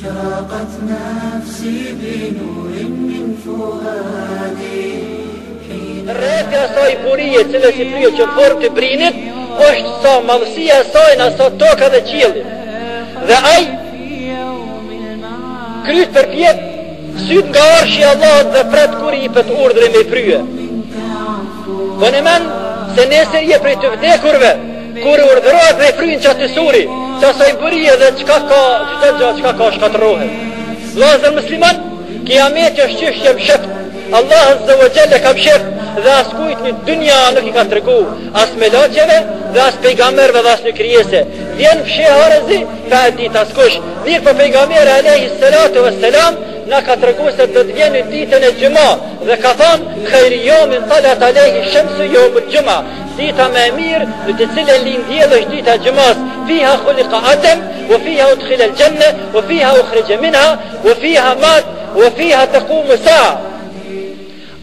أشرقت نفسي بنور من فؤادي Rrethi i asaj burie cila si fryhet që në formë të brinit, është sa madhësia e saj na sa toka dhe qielli. Dhe ai kryt përpjet syt nga arshi i Allahut dhe pret kur i jepet urdhri me i frye. Po në mend se nesër je prej të vdekurve, kur urdhërohet me fry n'qatë suri, qasaj burie dhe çka ka, çdo gjë çka ka shkatërrohet. Vllazër musliman, kijameti është çështje msheft. Allah azza wa jall e ka mshef dhe askujt në dynja nuk i ka tregu, as melaqeve dhe as pejgamberëve dhe asnjë krijese. Vjen fshehurazi, pa e ditë askush. Mirëpo pejgamberi alayhi salatu wassalam na ka tregu se do të vjen në ditën e xhuma dhe ka thonë khairu yawmin talat alayhi shamsu yawmul juma. Dita më e mirë në të cilën lind dielli është dita e xhumas. Fiha khuliqa Adam wa fiha udkhila al-janna wa fiha ukhrija minha wa fiha mat wa fiha taqumu sa'a.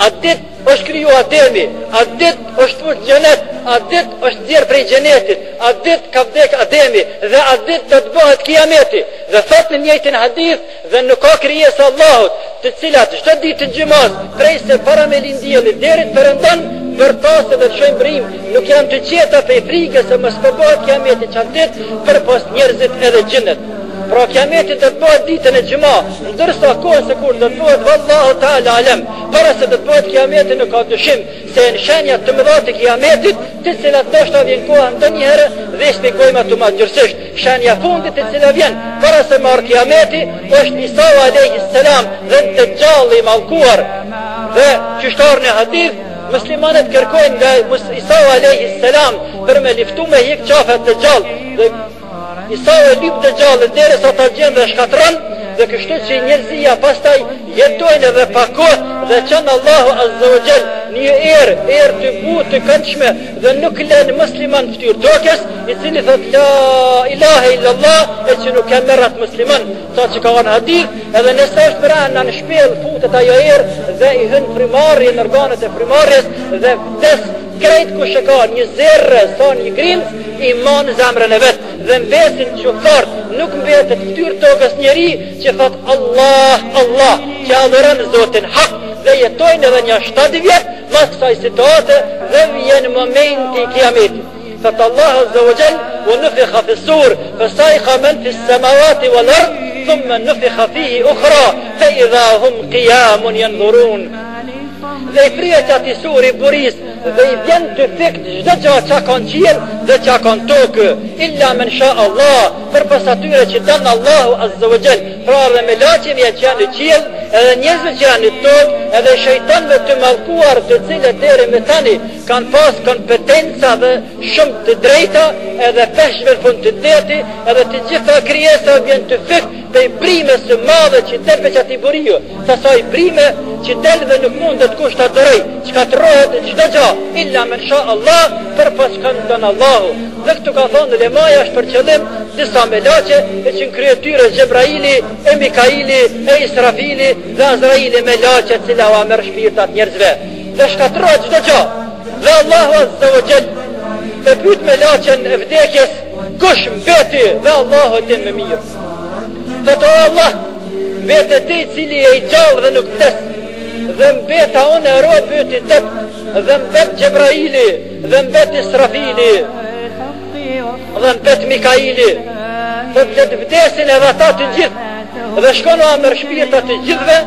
Atë ditë është kriju Ademi, atë ditë është fut n'xhenet, atë ditë është nxjerr prej xhenetit, atë ditë ka vdek Ademi dhe atë ditë do të bëhet kijameti. Dhe thotë në njëjtin hadith dhe nuk ka krijesë Allahut, të cilat çdo ditë të xhumas, prej se para me lind dielli deri të perëndon, bërtasin dhe lëshojnë brimë, nuk janë të qeta prej frikës se mos po bëhet kijameti qat ditë, përpos njerëzit edhe xhinët. Pra kiameti do të bëhet ditën e xhuma, ndërsa kohën se kur do të bëhet vallahu teala alem, para se do të bëhet kiameti nuk ka dyshim se janë shenja të mëdha të kiametit, të cilat ndoshta vjen koha ndonjëherë dhe i shpjegojmë ato më gjerësisht. Shenja e fundit e cila vjen para se me ardh kiameti është Isa alayhi salam dhe Dexhalli i mallkuar. Dhe qysh ka ardh në hadith, muslimanët kërkojnë nga Isa alayhi salam për me liftu me hek qafe Dexhall dhe Isau e lyp Dexhallin derisa ta gjen dhe shkatërron dhe kështu që njerëzia pastaj jetojnë edhe pak kohë dhe çon Allahu Azza wa Jall një erë, erë të butë të këndshme dhe nuk lën musliman n'ftyrë tokës, i cili thot la ilahe illallah e që nuk e merr atë musliman, sa që ka në hadith, edhe nëse është mrena në shpellë futet ajo erë dhe i hyn frymarrje në organet e frymarrjes dhe vdes Krejt kush e ka një zerre sa një grimcë iman në zemrën e vet dhe mbesin quftart nuk mbetet n'ftyrë tokës njeri që thot Allah Allah që adhuron Zotin hak dhe jetojnë edhe një 7 vjet mas kësaj situate dhe vjen momenti i kiametit thot Allah azza wa jall wa nufikha fi sur fa sa'iqa man fi samawati wal ard thumma nufikha fihi ukhra fa idha hum qiyamun yanzurun Dhe i fryhet atij suri burisë dhe i vjen të fikt çdo gja ça ka në qiell dhe ça ka në tokë, illa men sha Allah, përpos atyre që don Allahu azza wa jall, pra edhe melaqeve që janë në qiell, edhe njerëzve që janë në tokë, edhe shejtanëve të mallkuar të cilët deri më tani kanë pas kompetenca dhe shumë të drejta, edhe peshqve në fund të detit, edhe të gjitha krijesave vjen të fikt prej brimës së madhe që del prej atij buriu. Të asaj brime që del dhe nuk mundet kush ta duroj, shkatërrohet çdo gjë, illa men sha Allah, përpos kënd don Allahu. Dhe këtu ka thonë ulemaja është për qëllim disa melaqe e që në krye tyre Xhebraili, e Mikaili, e Israfili dhe Azraili melaqe cila ua merr shpirtat njerëzve. Dhe shkatërrohet çdo gjë. Dhe Allahu azza wa jall e pyet melaqen e vdekjes, kush mbeti dhe Allahu e din më mirë. Thotë o Allah, mbete ti i cili je i gjallë dhe nuk vdes, dhe mbeta unë e robi yt i dobt, dhe mbet Xhebraili, dhe mbet Israfili, dhe mbet Mikaili, thotë le të vdesin edhe ata të gjithë, dhe shkon ua merr shpirtat të gjithëve,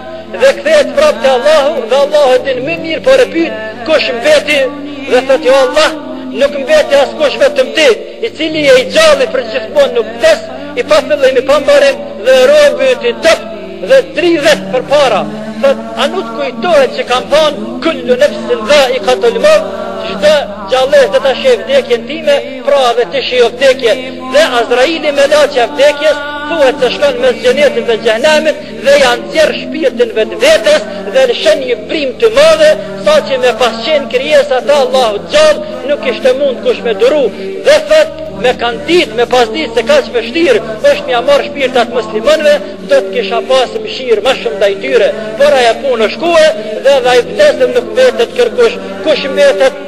dhe kthehet prapë te Allahu, dhe Allahu e din më mirë, por e pyet, kush mbeti, dhe thotë o Allah, nuk mbeti askush vetëm ti, i cili je i gjallë për gjithmonë nuk vdes, i pa fillim i pa mbarim dhe robi yt i dobt dhe dridhet përpara thot a nuk kujtohet që kam thonë kullu nefsin dhaikatul meut çdo gjallesë do ta sheh vdekjen time pra edhe ti shijo vdekjen dhe Azraili melaqja e vdekjes thuhet se shkon mes xhenetit dhe xhehnemit dhe ja nxjerr shpirtin vetvetes dhe lëshon një brimë të madhe saqë me pas qenë krijesat e Allahut gjallë nuk ishte mund kush me duru dhe thot Me kanë ditë, me pas ditë se kaq vështirë është me ja marrë shpirtat muslimanëve, do të kisha pas mëshirë më shumë ndaj tyre. Por ajo punë është shkue dhe edhe ai vdes e nuk mbetet kërkush. Kush mbetet?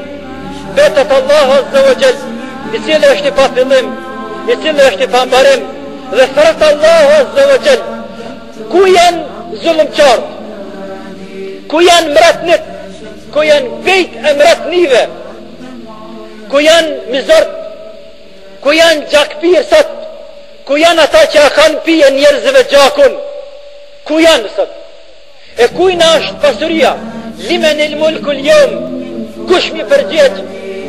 Mbetet Allahu Azza wa Jall, i cili është i pa fillim, i cili është i pa mbarim dhe thërret Allahu Azza wa Jall. Ku janë mretnit? Ku janë bejt e mretnive? Ku janë mizort? Ku janë gjakpirsat? Ku janë ata që ja kanë pije njerëzve gjakun? Ku janë sot? E kujna është pasuria? Limenil mulkul jeum, kush m'i përgjegj,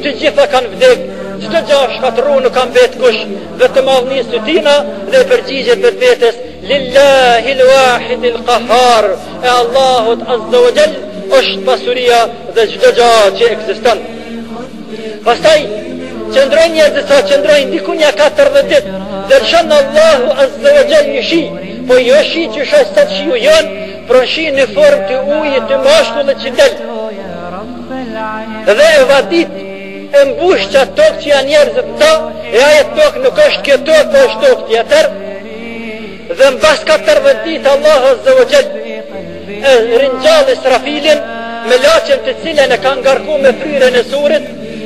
të gjitha kanë vdek, çdo gja është shkatrru nuk ka mbet kush, vetëm avnisë të tina dhe i përgjigjet vetvetes, Lillahil wahidil kahar, e Allahut azze ve xhel, është pasuria dhe çdo gja që ekziston. Pastaj, qëndrojnë njerëzit sa qëndrojnë diku nja 40 ditë, dhe lëshon Allahu azze ve xhel një shi, Po jo shi që është sot shiu jonë, por shi në formë të ujit të mashkullit që del. Dhe e vadit e mbush qatë tokë që janë njerëzit në ta, e ajo tokë nuk është kjo tokë, po është tokë tjetër. Dhe mbas 40 ditë Allahu azze ve xhel e ringjall Israfilin melaqen të cilën e ka ngarku me fryrjen e surit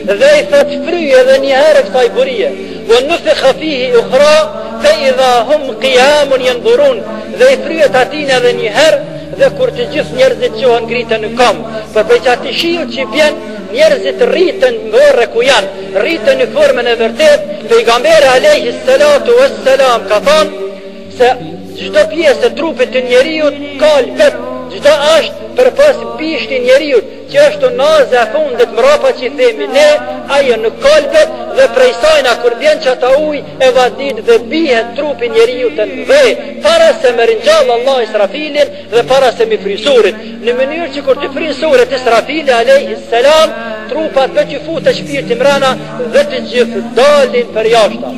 dhe i thot fryj edhe një herë kësaj burie. Wa nufikha fihi ukhra fa idha hum qiyamun yanzurun. Dhe i fryhet atina edhe një herë dhe kur të gjithë njerëzit çohen ngriten në këmbë, por prej qatij shiut që bjen, njerëzit rriten në vorre ku janë, rriten në formën e vërtetë, pejgamberi alayhi salatu wassalam ka thënë se çdo pjesë e trupit të njeriut kalbet, çdo asht përpos bishti i njeriut, që është unaza e fundit mrapa që i themi ne, ajo nuk kalbet dhe prej sajna kur bjen qata ujë e vadit dhe bihet trupi njeriut në dhe, para se me ringjall Allah Israfilin dhe para se me fry surit, në mënyrë që kur të fryn surit Israfili alejhi selam, trupat veç i futet shpirti mrena dhe të gjithë dalin përjashta.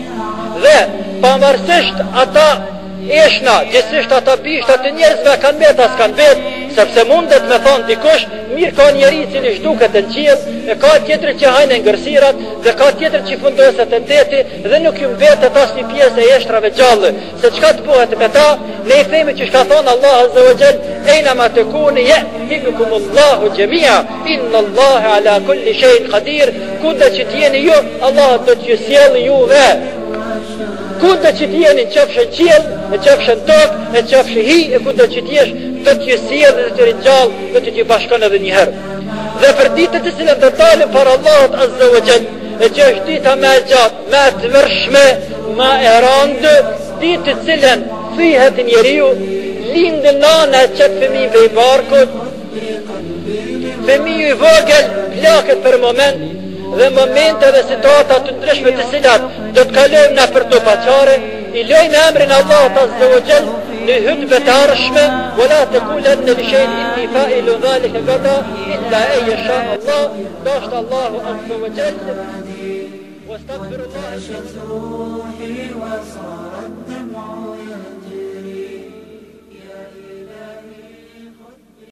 Dhe, pavarësisht ata Eshna, gjithsisht ata bishta të njerëzve a kanë mbet a s'kanë mbet, sepse mundet me thonë dikush, mirë ka njeri i cili zhduket në qiell, e ka tjetër që hajnë ngërsirat, dhe ka tjetër që fundoset në deti, dhe nuk ju mbetet asnjë pjesë e eshtrave gjallë. Se çka të bëhet me ta, ne i themi që çka thonë Allah Azza wa Jall, ejna ma tekunu je'ti bikum Allahu xhemia, inna Allahe ala kulli shejin kadir, kudo që t'jeni ju, Allah do t'ju sjellë juve. Kudo që të jeni, në qofsh në qiell, në qofsh në tokë, në qofsh hi, e kudo që të jesh, do t'ju sjellë dhe të ringjall, do të t'ju bashkon edhe një herë. Dhe për ditën të cilën do të dalim para Allahut Azza wa Jall, e që është dita më e gjatë, më e tmerrshme, më e rëndë, ditë të cilën thyhet njeriu, lind nana e qet fëmijën prej barkut, Fëmiju i vogël plaket për moment dhe momente dhe situata të ndryshme të cilat do të kalojmë nëpër to pa qare, i lojmë emrin Allahut Azza wa Jall në hutbe të ardhshme, wala tekulanne li shejin inni failun dhalike gada, illa en jesha Allah, dashtë Allahu Azza wa Jall, wa stagfirullah.